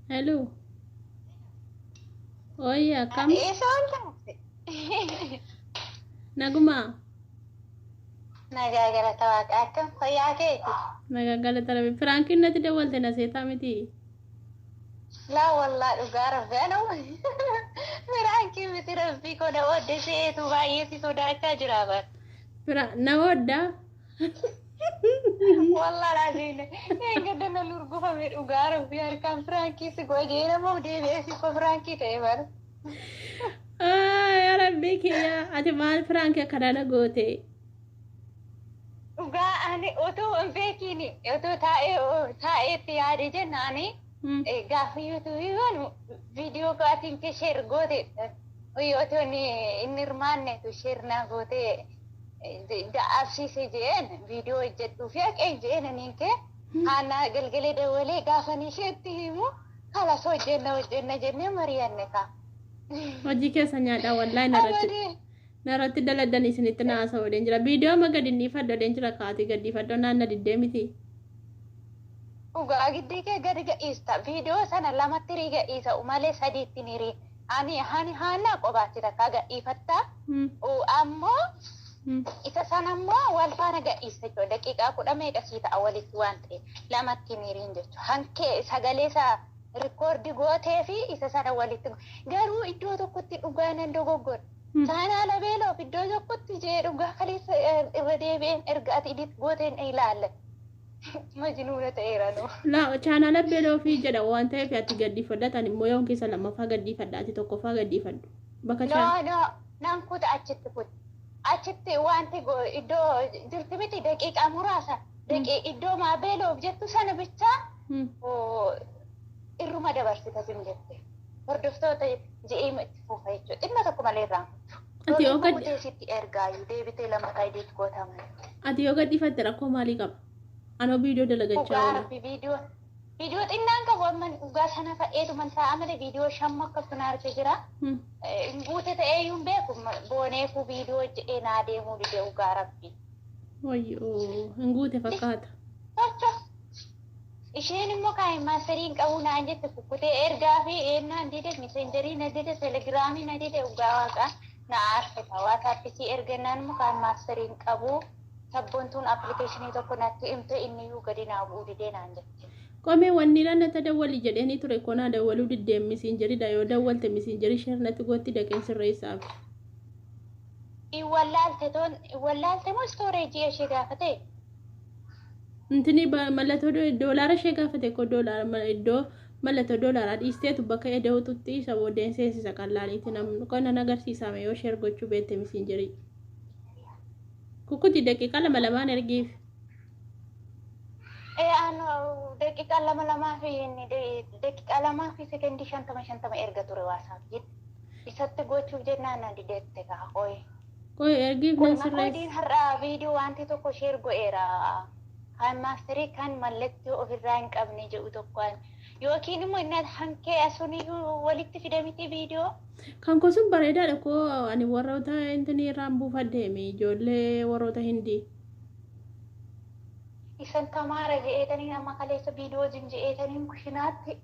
Hello. Ooyye akkam? Eessa oolta? Nagumaa? Nagaa galata Waaqaa, akkam fayyaa keeti? Nagaa galata Rabbi. Piraankiin natti dawwalte na seetaa miti? Laa wallaa, dhugaa Rabbi, anuu piraankii miti. Rabbii koo, na oodde seetu, baay'ee si sodaachaa jira bar. Pira na ooddaa? Wallaa laaziin eeggadda na lurgufame. Dhugaa Rabbii, harkaan piraankii si godhee nama deebi'ee si ko piraankii ta'e bar. Yaa Rabbii kiyya, ati maal piraankii akkanaa na goote? Dhugaa ani otoo hin beekiin, otoo taa'ee taa'eetti yaade jennaani, gaafa yuutuubii banu viidiyoo kaatiin kee share goote, otoo inni hirmaannetu share naa gootee da'absiise jeen, viidiyoo hojjedhuu fi haqeen jeen aniin kee haana galgalee dawalee gaafa isheetti himu, kalas hojjenna hojjenna jennee mari'anne kaa. Hojii keessa nyaadhaa, wallaahi narratti daladan isinitti na haasa'u odeen jira. Viidiyoo amma gadi dhiifadhu odeen jira, kaati gadi dhiifadhu naan na diddee miti. Dhugaa giddii kee gadi gadhiista. Viidiyoo sana lamatti rii gadhiisa malee sadiitti ni rii. Ani hani haana qobaatti takka gadhiifattaa. Ammoo isa sana immoo wal faana gadhiista jechuudha. Daqiiqaa 10 meeqa sii ta'a walitti waan ta'eef lamatti ni riin jechuudha. Hankee sagalee isaa record gootee fi isa sana walitti garuu iddoo tokkotti dhugaa nan dogoggora. Chaanaala beeloof iddoo tokkotti jee, dhugaa kaleessa irra deebi'een erga ati edit gooteen ilaalla. Majnuuna ta'eera noo. Laa, chaanaala beeloofi jedha waan ta'eef ati gadhiifadhatan immoo yoon keessa lammaffaa gadhiifadha, ati tokkoffaa gadhiifadhu. Bakka No, no, nan kuta, achitti kuta. Achitti wanti iddoo jirti miti, daqiiqaa muraasa. Iddoo maa beeloof jettu sana bichaa irruma dabarsita sim jette. Hordoftoota ji'ee itti fufa jechuudha. Dhimma tokko malee irraan kuttu. Ati yoo Guutee sitti ergaayyuu deebitee lammataa edit goota malee. Ati yoo gadhiifatte rakkoo maalii qaba? Anoo viidiyoo dalagachaa Dhugaa oola. Rabbi, viidiyoo xinnaan qabu amma, dhugaa sana fa'eetu man ta'a malee viidiyoo shamma akkasuma na harka jira. Hin guute ta'ee iyyuu hin beeku, booneefuu viidiyoo jedhee naa deemuu dide, dhugaa Rabbi. Wayyoo, hin guute fakkaata. Tocho. Isheen immoo kan maasterii hin qabu naan jette, kukkutee ergaa fi ennaan dide, messengerii na dide, telegiraamii na dide. Dhugaa Waaqaa na aarsita. WhatsAppisii ergannaan immoo kan maasterii hin qabu. Sabboontuun appilikeeshinii tokko natti himte, inni iyyuu gadi naa bu'uu didee naan jette. Qomee wanni irra natti dawwali jedheenii ture konaa dawwaluu diddeen messengeridha. Yoo dawwalte messengerii share natti gootti, daqeen sirreessaaf. Wallaalte toon, wallaalte moo storage ishee gaafate? Intini mallattoo doolaara ishee gaafate koo, doolaara iddoo mallattoo doolaaraa dhiisteetu bakka eda'ututti isa booddeen seensisa qallaaliiti namni qonna agarsiisame yoo share gochuu beekte messengerii. Kukkuti daqiiqaa lama lamaan ergiif. Ee, anu daqiiqaa lama lamaa fi inni daqiiqaa 2 fi sekendii 50 50 erga ture WhatsApp isatti gochuuf jennaan na didette kaa, qoy. Qoy, ergiif nan sirreessa. Makoodiin har'a viidiyoo wanti tokko share godheera. Kan maasterii kan mallattoo ofirraa hin qabne jedhu tokko yookiin immoo inni hankee asuniyyuu walitti fide miti viidiyoo. Kan koo sun bareedaadha koo, ani warroota intini irraan buufadheemi, ijoollee warroota Hindii. Isan tamaara je'eetanii amma kaleessa viidiyoo jim je'eetanii kushinaatti.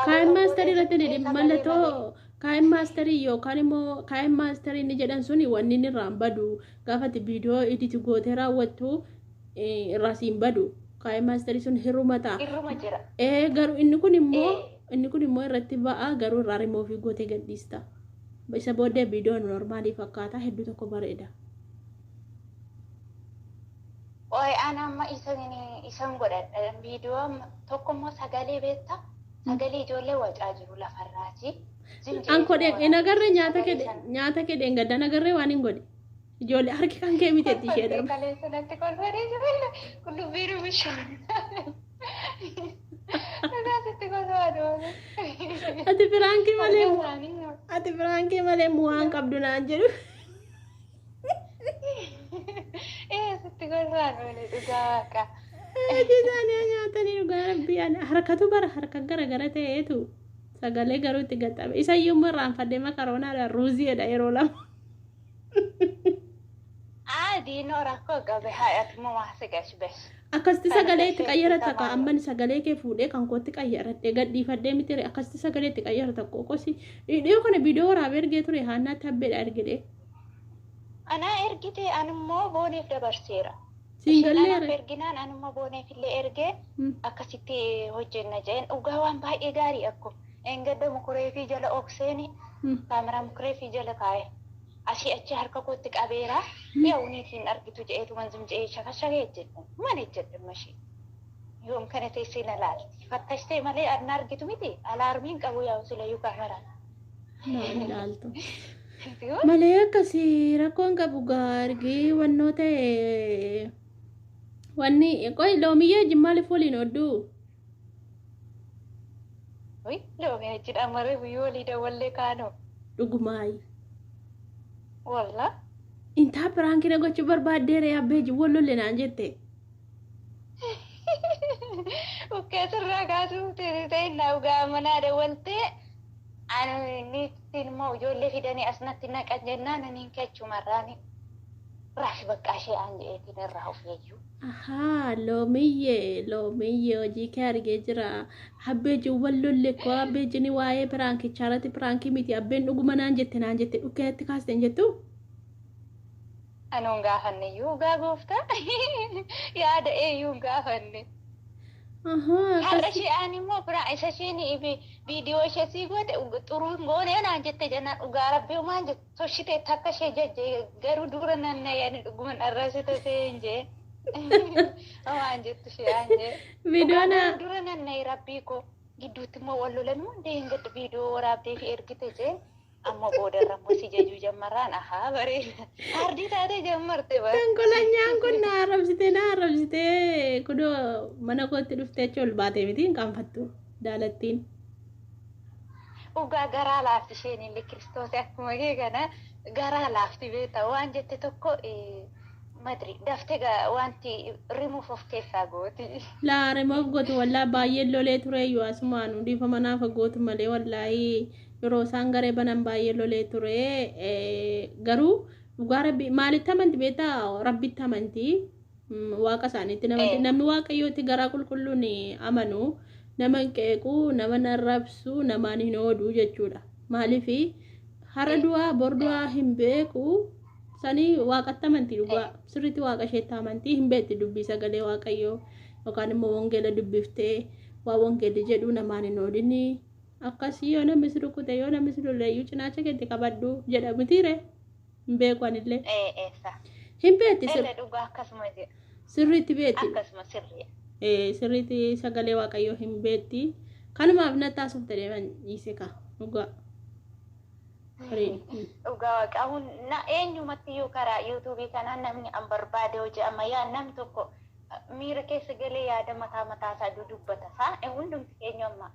KineMasterii irratti ni mallattoo KineMasterii yookaan immoo KineMasterii inni jedhan suni wanni inni irraan badu, gaafati viidiyoo edit gootee raawwattu irraa siin badu. KineMasterii sun hirruma ta'a. Irruma jira. Ee, garuu inni kun immoo irratti ba'a, garuu irraa rimuufii gootee gadhiista. Isa booddee viidiyoon normalii fakkaata, hedduu tokko bareeda. Qoy, ana amma isan godhadha. Viidiyoo tokko immoo sagalee beektaa? Sagalee ijoollee wacaa jiru lafarraati. An kodhe hin agarree, nyaata kee dheengaddan agarree waan hin godhe. Ijoollee harki kan kee miti itti ishee darba. Kaleessa natti kolfanii jiru. Qullubbii bishaan. Dhugaatitti kolfaa. Ati piraankii malee mu'aan qabdu naan jedhu. Ee, sitti kolfaan oole, dhugaa Waaqa. Hojii isaanii nyaatanii, dhugaa Rabbii, harkatu bara harka gara gara ta'eetu sagalee garuu itti gaxxame. Isa iyyuu immoo irraanfadhee makaroonaadhaan ruuziidha yeroo lama. Aadii noo rakkoo qabe, haadhatu moo maasi gashbesh. Akkasitti Kan sagalee itti ishee qayyarata ka maaloo. Amman sagalee kee fuudhee kan kootti qayyaradhe gadhiifadhee miti, akkasitti sagalee itti qayyarata qoqosi. Dhiyoo kana viidiyoo waraabee ergee ture, haannaatti habbeedha ergedhe. Anaa ergite, animmoo booneef dabarseera. Siin Isheen anaaf galleere. erginaan animmoo booneef illee ergee akkasitti hojjenna jeen. Dhugaa waan baay'ee gaarii akko. Engadda mukuree fi jala okseeni kaameraa mukuree fi jala kaa'e. Asii achi harka kootti qabeera. Yaa uniitiin argitu je'eetu manzum je'ee shakashakee jedhu. Mana jedhu mashee. Yoom kana teessee na laalti. Fattashtee malee adna argitu miti. Alaarmiin qabu yaa silayyuu kaameraa. Naan ilaaltu. Malee akkasii rakkoon qabu gaargii wannoo ta'e wanni qoy loomiyyee jimmaaliif waliin odduu. Loomii achi dhamaree guyyuu walii dawwallee kaanoo. Dhugumaayi. Walla. Intaa piraankina gochuu barbaaddeere abbee wal lolle naan jette. Ukkee sirraa kaasuu ta'e naa dhugaa manaa dawwaltee ani niittiin immoo ijoollee fidanii asnatti naqan jennaan ani kechumarraani raafi bakka ishee aan je'eetiin irraa of eeyyuu. Ahaa, loomiyyee loomiyyee hojii kee argee jira. Abbee wal lolle koo abbee jini waa'ee piraankichaa irratti piraankii miti abbeen dhuguma naan jette dhukkeetti kaaste hin jettu. Anuun gaafanne iyyuu dhugaa gooftaa yaada eeyyuu hin gaafanne. Ahaa, Har'a akkas. ishee aan immoo biraa isa isheen viidiyoo ishee sii goote xuruun goonee naan jette jennaan dhugaa rabbii maan jette toshitee takka ishee jajje garuu dura nan yaani dhuguman arrasite seen jee. Waan jettu ishee aan jee. Viidiyoo na Dura nan rabbii koo gidduutti immoo wal lolan hundee hin gaddu viidiyoo waraabdee fi ergite jee amma boodarra immoo si jajuu jammarraan ahaa bareeda. Hardii taatee jammarte bara. Konkolanyaan kun na arrabsitee na arrabsitee kunoo mana kootti dhuftee achi ol baatee miti hin qaanfattu daalattiin. Dhugaa garaa laafti isheen illee kiristoos akkuma kee kana garaa laafti beektaa waan jette tokko madri daftee wanti rimuuf of keessaa gooti. Laa, remoof gootu wallaa baay'ee lolee ture iyyuu asumaan dhiifama naaf gootu malee wallaahii yeroo isaan garee banan baay'ee lolee ture. Garuu dhugaa rabbi maalitti amanti beektaa? Rabbitti amanti, waaqa isaaniitti amanti. Namni waaqayyootti garaa qulqulluun amanu nama hin qeequ, nama hin arrabsu, namaan hin ooduu jechuudha. Maaliif har'a du'aa bor du'aa hin beeku sanii waaqatti amanti. Dhugaa sirriitti waaqa isheetti amantii hin beekti. Dubbii sagalee waaqayyoo yookaan immoo wangeela dubbiftee waa wangeelli jedhu namaan hin oodini akkasii yoo namni si rukute, yoo namni si loleeyyuu cinaacha keetti qabadhu jedha mitiire? Hin beeku anillee. Eessa? Hin beekti. Elle dhugaa akkasuma jedha. Sirriitti beekti. Akkasuma sirrii. Sirriitti sagalee waaqayyoo hin beekti. Kanumaaf na taasifte deeman dhiise ka dhugaa. Dhugaa waaqaa na eenyumatti iyyuu karaa yuutuubii kanaan namni an barbaade hojii ammayyaa namni tokko miira keessa galee yaada mataa mataa isaa dudubbata isaa hundumti keenya amma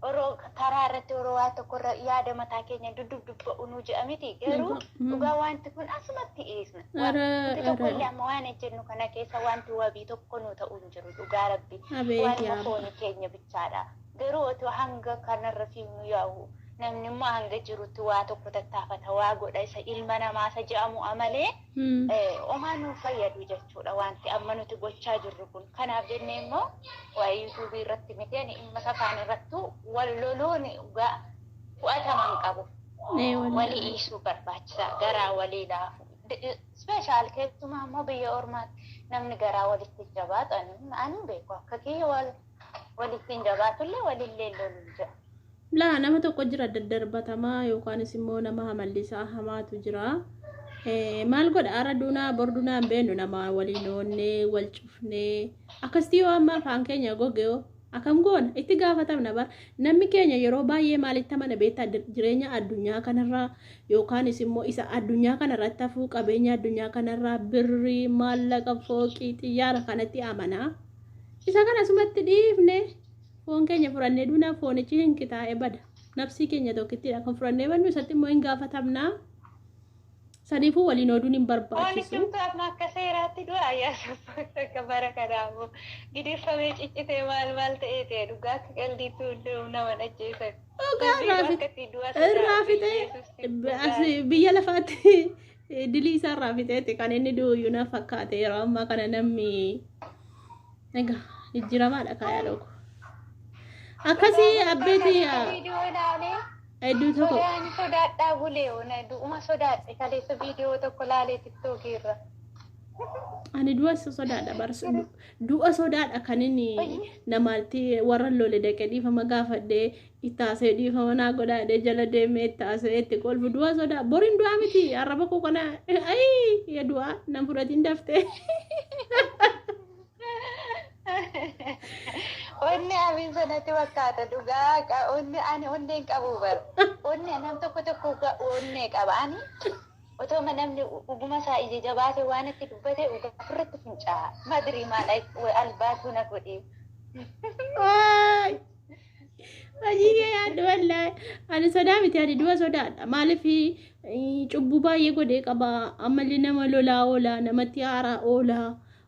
yeroo karaa irratti yeroo waa tokko irra yaada mataa keenya duddubba'u nu jedha miti, garuu dhugaa wanti kun asumatti dhiisna. Wanti tokko illee amma waan ejjennu kana keessa wanti wabii tokko nu ta'u hin jiru dhugaa rabbi. Waanuma foonii keenya bichaadha. Garuu otoo hanga kanarra fiignu yaa'u namni immoo hanga jirutti waa tokko tattaafata waa godha isa ilma namaa isa jedhamu amalee omaa nu fayyadu jechuudha wanti amma nuti gochaa jirru kun. Kanaaf jennee immoo waa'ee yuutuubii irratti miti ani dhimma safaan irrattuu wal loluun fudhataman qabu. Walii dhiisuu barbaachisa, garaa walii laafu. Special keessumaa immoo biyya ormaatti namni garaa walitti jabaatu ani beeku akka kiyya walitti hin jabaatullee walillee lolu jira. Laa, nama tokko jira daddarbatamaa yookaanis immoo nama amalli isaa hamaatu jira. Maal godha, ara duunaa bor duunaa hin beeknu, nama waliin oonnee wal cufnee akkasitti yoo amma afaan keenya goge akkam goona? Itti gaafatamna bara. Namni keenya yeroo baay'ee maalitti amana beektaa? Jireenya addunyaa kanarraa yookaanis immoo isa addunyaa kanarratti hafuu, qabeenya addunyaa kanarraa, birrii, maallaqa, fooqii, xiyyaara kanatti amanaa. Isa kana asumatti dhiifne foon keenya furannee duunaa foonichi hin qixaa'ee bada. Nafsii keenya tokkittidha kan furannee bannu, isatti immoo hin gaafatamnaa. Saniifuu waliin oduun hin barbaachisu. Foonichumtu amma akka seeraatti du'a ayyaasa akka bara kanaamoo gidirfamee ciccitee maal maal ta'ee ta'e dhugaa akka qaldiitti hunduu nama ajjeesan. Dhugaa irraa fixee biyya lafaatti dilii isaa irraa fixeeti kan inni du'u na fakkaate yeroo ammaa kana namni. Egaa jijjiiramaadha kaayaa dhooku. Akkasii abbeeti Viidiyoo ilaalee hedduu tokko. Sodaan sodaadhaa bulee du'uma sodaadhe kaleessa viidiyoo tokko laalee tiktookii irra. Ani du'a sodaadha barsu du'a sodaadha kan inni namaatti warra lole dhaqee dhiifama gaafadhee ittaasee dhiifama naa godhaadhee jala deemee ittaasee itti kolfu du'a sodaa boriin du'a miti arraba koo kana ayi ya du'a nan fudhatiin daftee. Onni abiin sanatti fakkaata dhugaa onni ani onneen qabu bara onni nam tokko tokko onnee qaba ani otoo namni dhuguma isaa ija jabaate waan itti dubbate dhugaa ofirratti fincaa'a madrii maal albaatu na godhe. Hojii kee yaaddu wallaahi. Ani sodaa miti ani du'a sodaadha. Maaliif cubbuu baay'ee godhee qaba. Ammallee nama lolaa oola, namatti haaraa oola.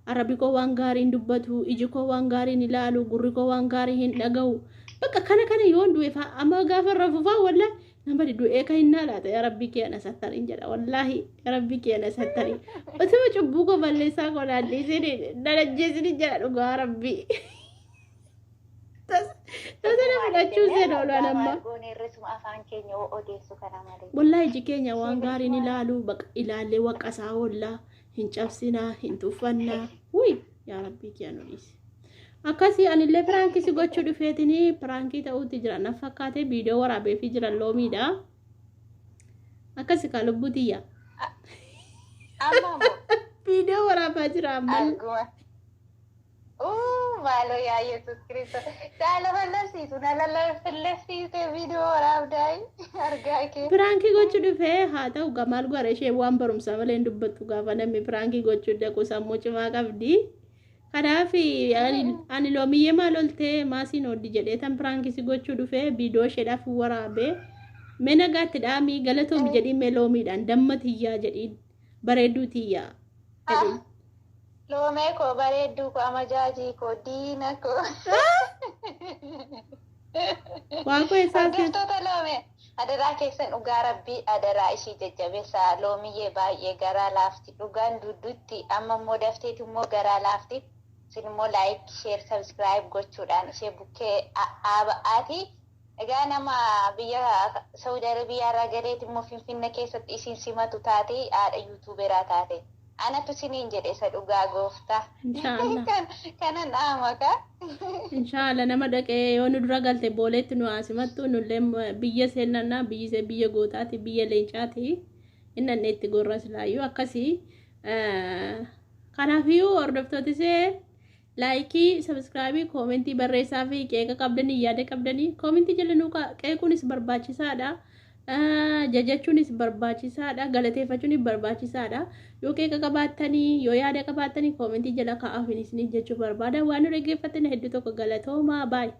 Arrabni koo waan gaarii hin dubbatu, iji koo waan gaarii hin ilaalu, gurri koo waan gaarii hin dhaga'u. Bakka kana kana yoon du'e fa'a amma gaafa rafufaa wallaahi nama du'ee kan hin laata yaa rabbi kee ana sattariin jedha wallaahi yaa rabbi kee ana sattariin. Otuma cubbuu koo balleessaa koo naannisin nanajjeesin jedha dhugaa rabbi. Tasa na fudhachuu seen oolu amma. Afaan keenya odeessu kana malee. Wallaahi iji keenya waan gaariin ilaalu baqa ilaallee waqasaa oollaa hin cabsinaa hin tuffannaa. Wuy yaa rabbii kee nu dhiisi. Akkasii anillee piraankii si gochuu dhufeetinii piraankii ta'uutti jira na fakkaatee viidiyoo waraabeefii jiran loomiidha. Akkasi kaa lubbuu tiyya. Amma immoo Viidiyoo waraabaa jira amma. Arguma. Maaloo yaa Yesuus Kiristoos. Saala fal'isiisu na lallafsiise viidiyoo waraabdaa argaa kee. Piraankii gochuu dhufee haa ta'u gamaal godha ishee waan barumsaa malee hin dubbattu gaafa namni piraankii gochuu dhaqu sammuu cimaa qabdi. Kanaaf ani loomiyyee maal oltee maasiin ooddi jedhee tan piraankii si gochuu dhufee viidiyoo isheedhaaf waraabee mee nagaatti dhaamii galatoomi jedhiin mee loomiidhaan damma tiyyaa jedhiin bareedduu tiyyaa jedhiin. Loomee koo bareedduu koo amajaajii koo diina koo. Waan koo eessaa seen? Hordoftoota loomee adaraa keessan dhugaa rabbii adaraa ishii jajjabeessaa loomiyyee baay'ee garaa laafti dhugaan duddutti amma immoo dafteeti immoo garaa laafti isin immoo like share subscribe gochuudhaan ishee bukkee dhaaba'aati. Egaa nama biyya Saudi Arabiyaa irraa galeeti immoo Finfinne keessatti isin simatu taate haadha yuutuuberaa taate. Anatu isiniin jedhe isa dhugaa gooftaa. Inshaallah. Kanan dhaama kaa. Inshaallah nama dhaqee yoo nu dura galte booleetti nu haasimattu nullee biyya seennannaa biyyi ishee biyya gootaati biyya leencaati innanne itti gorra silaayyuu akkasii. Kanaafiyyuu hordoftoota ishee like subscribe comment barreessaa fi qeeqa qabdanii yaada qabdanii comment jala nu qeequunis barbaachisaadha. Jajachuunis barbaachisaadha. Galateeffachuunis barbaachisaadha. Yoo qeeqa qabaattanii yoo yaada qabaattanii comment jala kaa'aaf isiniin jechuu barbaada. Waan nu dhaggeeffattan hedduu tokko galatoomaa baay'ee.